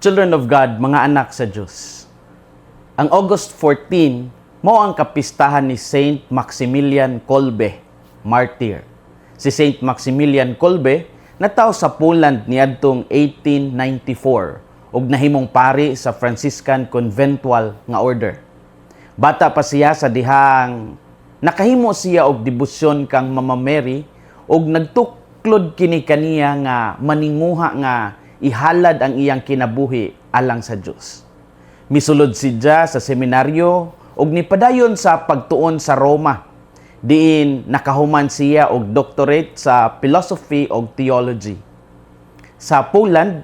Children of God, mga anak sa Diyos. Ang August 14, mao ang kapistahan ni Saint Maximilian Kolbe, martyr. Si Saint Maximilian Kolbe natawo sa Poland niadtong 1894 ug nahimong pari sa Franciscan Conventual nga order. Bata pa siya sa dihang nakahimo siya og debosyon kang Mama Mary ug nagtuklod kini kaniya nga maninguha nga ihalad ang iyang kinabuhi alang sa Dios. Misulod siya sa seminaryo ug nipadayon sa pagtuon sa Roma. Diin nakahuman siya og doctorate sa philosophy ug theology. Sa Poland,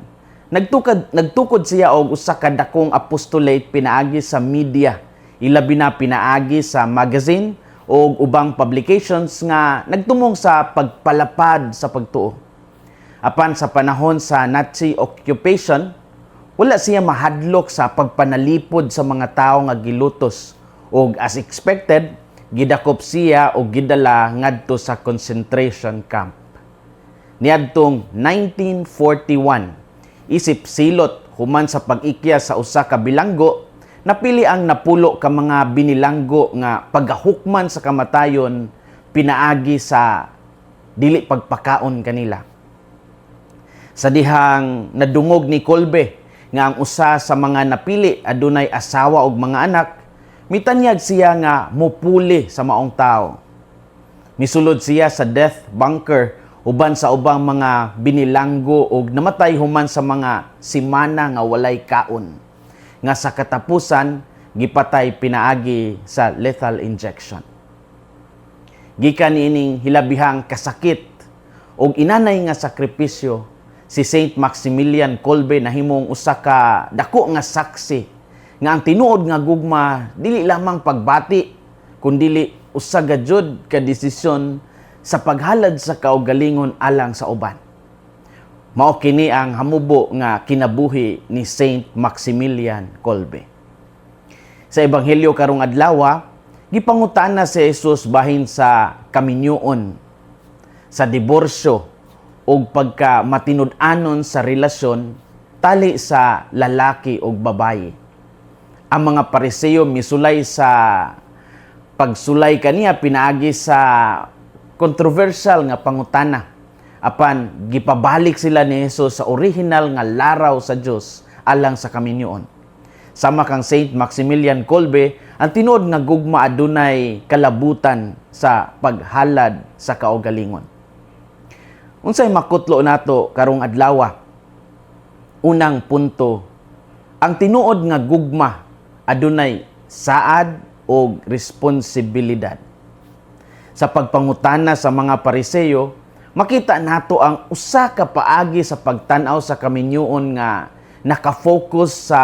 nagtukod siya og usa ka dakong apostolate pinaagi sa media, ilabi na pinaagi sa magazine o ubang publications nga nagtumong sa pagpalapad sa pagtuo. Apan sa panahon sa Nazi occupation, wala siya mahadlok sa pagpanalipod sa mga tawo nga gilutos ug, as expected, gidakop siya og gidala ngadto sa concentration camp. Niadtong 1941, isip silot human sa pag-ikya sa usa ka bilanggo, napili ang 10 ka mga binilanggo nga pagahukman sa kamatayon pinaagi sa dili pagpakaon kanila. Sa dihang nadungog ni Kolbe nga ang usa sa mga napili adunay asawa ug mga anak, mitanyag siya nga mupuli sa maong tao. Misulod siya sa death bunker uban sa ubang mga binilanggo ug namatay human sa mga simana nga walay kaon. Nga sa katapusan gipatay pinaagi sa lethal injection. Gikan niining hilabihang kasakit ug inanay nga sakripisyo, si Saint Maximilian Kolbe nahimong usa ka dako nga saksi nga ang tinuod nga gugma dili lamang pagbati kundili usa gajud ka desisyon sa paghalad sa kaugalingon alang sa uban. Mao kini ang hamubo nga kinabuhi ni Saint Maximilian Kolbe. Sa ebanghelyo karong adlaw, gipangutana si Jesus bahin sa kaminyoon, sa diborsyo ug pagka matinud-anon sa relasyon tali sa lalaki ug babayi. Ang mga Pariseo misulay sa pagsulay kaniya pinaagi sa controversial nga pangutana. Apan gipabalik sila ni Jesus sa original nga laraw sa Dios alang sa kaminyoon. Sama kang Saint Maximilian Kolbe, ang tinuod nga gugma adunay kalabutan sa paghalad sa kaugalingon. Unsay makutlo nato karong adlaw? Unang punto, ang tinuod nga gugma adunay saad o responsibilidad. Sa pagpangutana sa mga Pariseo, makita nato ang usa ka paagi sa pagtan-aw sa kaminyoon nga nakafocus sa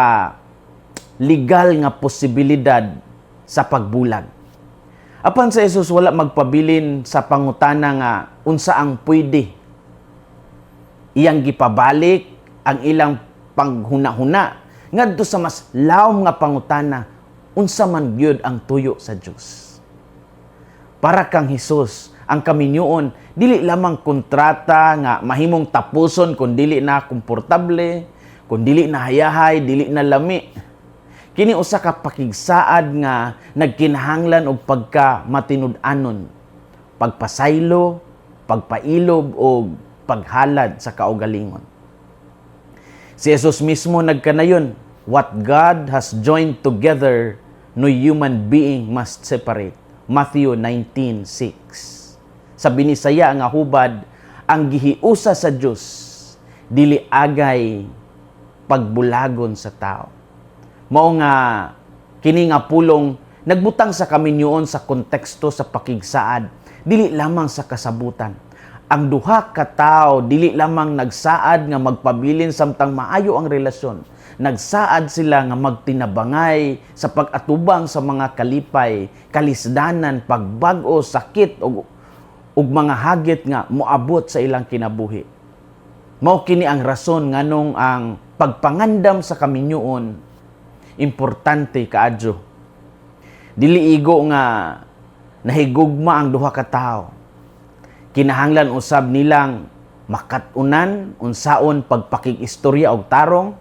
legal nga posibilidad sa pagbulag. Apan sa Jesus wala magpabilin sa pangutana nga unsa ang pwede. Iyang gipabalik ang ilang panghuna-huna ngadto sa mas lawom nga pangutana, unsa man gyud ang tuyo sa Dios. Para kang Hesus, ang kaminyoon dili lamang kontrata nga mahimong tapuson kung dili na komportable, kung dili na hayahay, dili na lami. Kini usa ka pakigsaad nga nagkinahanglan og pagka matinud-anon, pagpasaylo, pagpailob og paghalad sa kaugalingon. Si Jesus mismo nagkanayon, "What God has joined together, no human being must separate." Matthew 19:6. Sa Binisaya nga hubad, ang gihiusa sa Dios dili agay pagbulagon sa tao. Mao nga kini nga pulong nagbutang sa kaminyoon sa konteksto sa pakigsaad, dili lamang sa kasabutan. Ang duha ka tawo dili lamang nagsaad nga magpabilin samtang maayo ang relasyon. Nagsaad sila nga magtinabangay sa pag-atubang sa mga kalipay, kalisdanan, pagbag-o, sakit ug mga hagit nga moabot sa ilang kinabuhi. Mao kini ang rason nganong ang pagpangandam sa kaminyoon importante kaadyo. Dili igo nga nahigugma ang duha ka tawo. Kinahanglan usab nilang makat-unan unsaon pagpakig-istorya og tarong,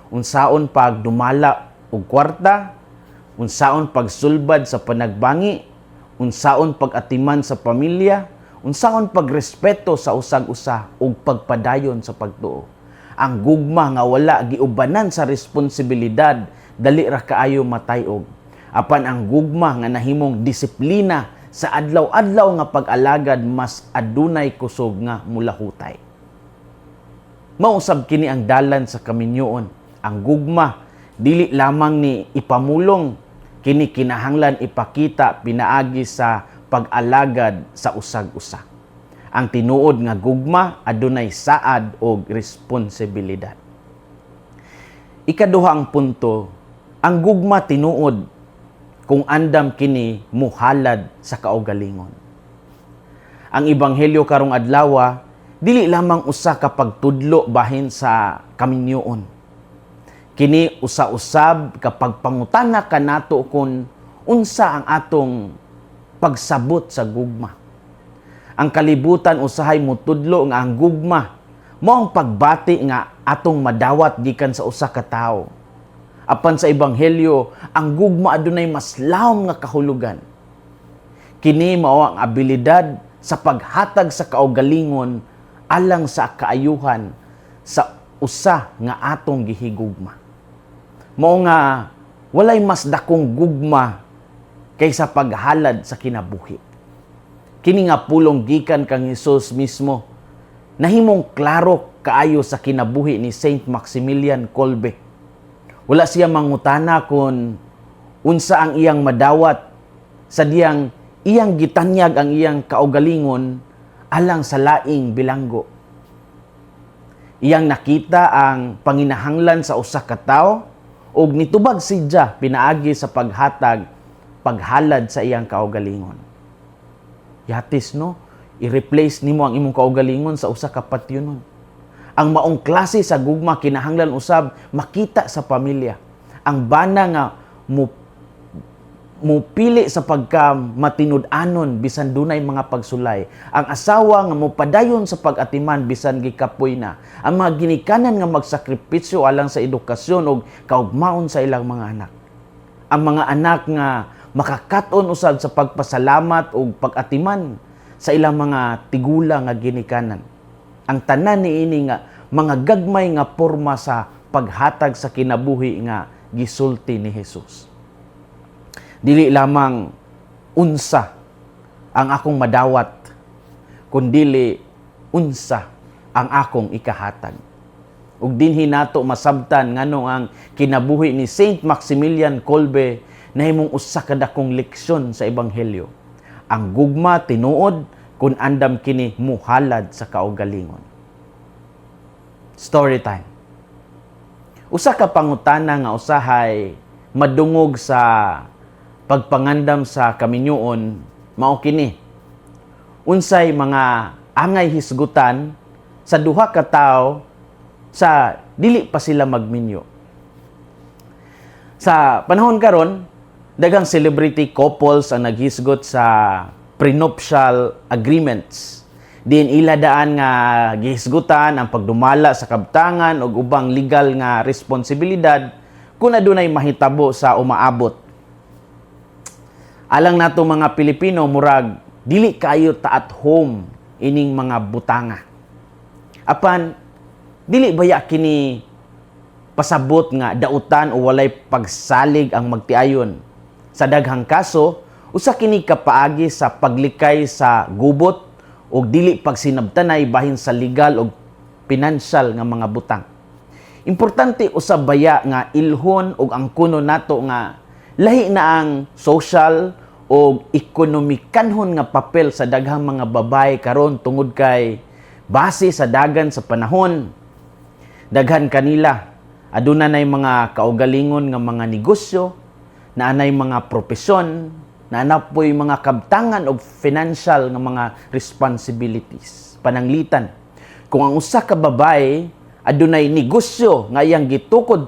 Unsaon pagdumala og kwarta, unsaon pagsulbad sa panagbangi, unsaon pag-atiman sa pamilya, unsaon pagrespeto sa usag-usa ug pagpadayon sa pagtuo. Ang gugma nga wala giubanan sa responsibilidad, dali ra kaayo matay-og. Apan ang gugma nga nahimong disiplina sa adlaw-adlaw nga pag-alagad, mas adunay kusog nga mulahutay. Mausab kini ang dalan sa kaminyoon. Ang gugma dili lamang ni ipamulong, kini kinahanglan ipakita pinaagi sa pag-alagad sa usag-usa. Ang tinuod nga gugma adunay saad og responsibilidad. Ikaduhang punto, ang gugma tinuod kung andam kini muhalad sa kaugalingon. Ang ebanghelyo karong adlawa dili lamang usa ka pagtudlo bahin sa kaminyoon. Kini usa-usab kapag pangutana kanato kung unsa ang atong pagsabot sa gugma. Ang kalibutan usahay mutudlo nga ang gugma mao ang pagbati nga atong madawat gikan sa usa ka tawo. Apan sa ebanghelyo, ang gugma adunay mas lawom nga kahulugan. Kini mao ang abilidad sa paghatag sa kaugalingon alang sa kaayuhan sa usa nga atong gihigugma. Mao nga walay mas dakong gugma kaysa paghalad sa kinabuhi. Kini nga pulong gikan kang Hesus mismo nahimong klaro kaayo sa kinabuhi ni Saint Maximilian Kolbe. Wala siya mangutana kung unsa ang iyang madawat sa diyang iyang gitanyag ang iyang kaugalingon alang sa laing bilanggo. Iyang nakita ang panginahanglan sa usa ka tawo ug nitubag siya pinaagi sa paghatag, paghalad sa iyang kaugalingon. Yatis, no? I-replace nimo ang imong kaugalingon sa usa ka patyonon. Ang maong klase sa gugma kinahanglan usab makita sa pamilya. Ang bana nga mo mupili sa pagka matinud-anon bisan dunay mga pagsulay. Ang asawa nga mopadayon sa pag-atiman bisan gikapoy na. Ang mga ginikanan nga magsakripisyo alang sa edukasyon ug kaugmaon sa ilang mga anak. Ang mga anak nga makakat-on usab sa pagpasalamat ug pag-atiman sa ilang mga tigulang nga ginikanan. Ang tanan niini nga mga gagmay nga porma sa paghatag sa kinabuhi nga gisulti ni Jesus. Dili lamang unsa ang akong madawat, kundili unsa ang akong ikahatag. Ug dinhi nato masabtan ngano ang kinabuhi ni Saint Maximilian Kolbe nahimong usa ka dakong leksyon sa ebanghelyo. Ang gugma tinuod kung andam kini muhalad sa kaugalingon. Story time. Usa ka pangutana nga usahay madungog sa pagpangandam sa kaminyoon mao kini: Unsay mga angay hisgutan sa duha ka tawo sa dili pa sila magminyo? Sa panahon karon, daghang celebrity couples ang naghisgot sa prenuptial agreements. Diin ila daan nga gihisgutan ang pagdumala sa kabtangan ug ubang legal nga responsibilidad kung adunay mahitabo sa umaabot. Alang nato mga Pilipino, murag dili kayo ta at home ining mga butanga. Apan dili baya kini pasabot nga dautan o walay pagsalig ang magtiayon? Sa daghang kaso, usa kini kapaagi sa paglikay sa gubot o dili pagsinabtanay bahin sa legal o pinansyal nga mga butang. Importante usab baya nga ilhon ug angkunon nato nga lahi na ang social o ekonomikanhon nga papel sa daghang mga babae karon tungod kay base sa dagan sa panahon, daghan kanila aduna nay mga kaugalingon nga mga negosyo, naanay mga propesyon, naa poy mga kabtangan og financial nga mga responsibilities. Pananglitan kung ang usa ka babae adunay negosyo nga iyang gitukod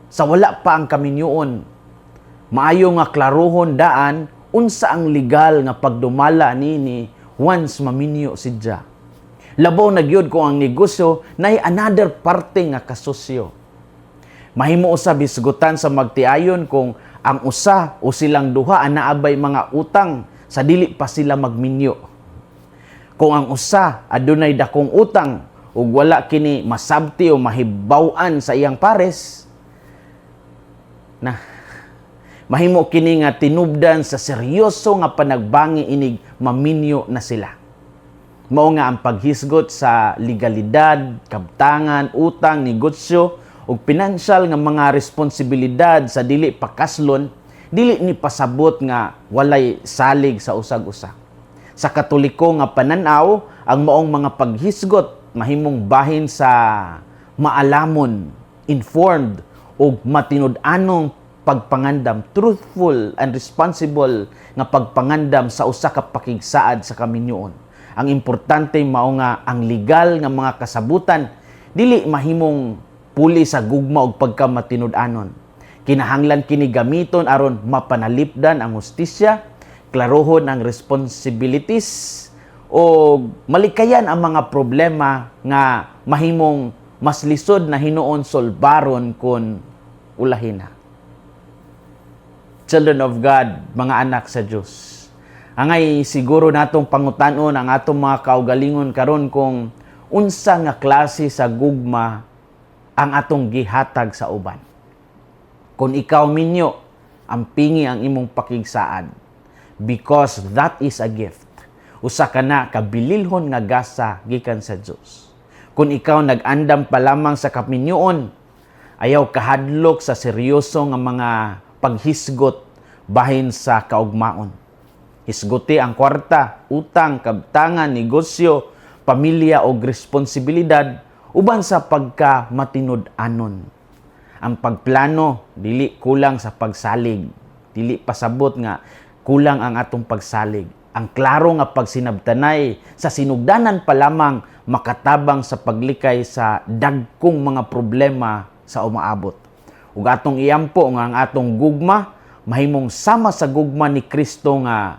sa wala pa ang kaminyoon, maayo nga klarohon daan unsa ang legal nga pagdumala nini once maminyo sidya. Labaw na gyud kung ang negosyo nay another parte nga kasosyo. Mahimo usab hisgutan sa magtiayon kung ang usa o silang duha anaa bay mga utang sa dili pa sila magminyo. Kung ang usa adunay dakong utang ug wala kini masabti o mahibaw-an sa iyang pares, na mahimo kini nga tinubdan sa seryoso nga panagbangi inig maminyo na sila. Mao nga ang paghisgot sa legalidad, kabtangan, utang, negosyo ug pinansyal nga mga responsibilidad sa dili pakaslon, dili ni pasabot nga walay salig sa usag-usa. Sa Katoliko nga pananaw, ang maong mga paghisgot mahimong bahin sa maalamon, informed ug matinud-anong pagpangandam, truthful and responsible nga pagpangandam sa usa ka pakigsaad sa kaminyoon. Ang importante mao nga ang legal nga mga kasabutan dili mahimong puli sa gugma ug pagkamatinud-anon. Kinahanglan kini gamiton aron mapanalipdan ang hustisya, klarohon ang responsibilities o malikayan ang mga problema nga mahimong mas lisod na hinuon solbaron kung ulahin na. Children of God, mga anak sa Dios. Angay siguro natong pangutanon ang atong mga kaugalingon karon kung unsa nga klase sa gugma ang atong gihatag sa uban. Kung ikaw minyo, ampingi ang imong pakigsaad because that is a gift. Usa ka na kabililhon nga gasa gikan sa Dios. Kung ikaw nag-andam pa lamang sa kaminyoon, ayaw kahadlok sa seryoso nga mga paghisgot bahin sa kaugmaon. Hisguti ang kwarta, utang, kabtangan, negosyo, pamilya o responsibilidad uban sa pagka matinud-anon. Ang pagplano dili kulang sa pagsalig, dili pasabot nga kulang ang atong pagsalig. Ang klaro nga pagsinabtanay sa sinugdanan pa lamang makatabang sa paglikay sa dagkong mga problema sa umaabot. Ug atong iampo nga ang atong gugma mahimong sama sa gugma ni Kristo nga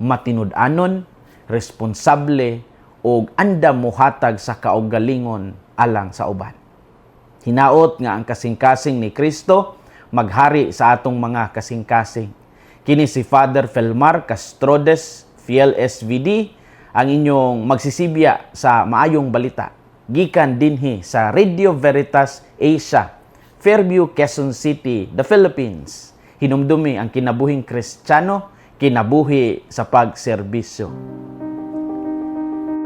matinud-anon, responsable ug andam mohatag sa kaugalingon alang sa uban. Hinaot nga ang kasing-kasing ni Kristo maghari sa atong mga kasing-kasing. Kini si Father Felmar Castrodes, Fiel SVD, ang inyong magsisibya sa maayong balita. Gikan dinhi sa Radio Veritas Asia, Fairview, Quezon City, the Philippines. Hinumdumi ang kinabuhing Kristiyano, kinabuhi sa pagserbisyo.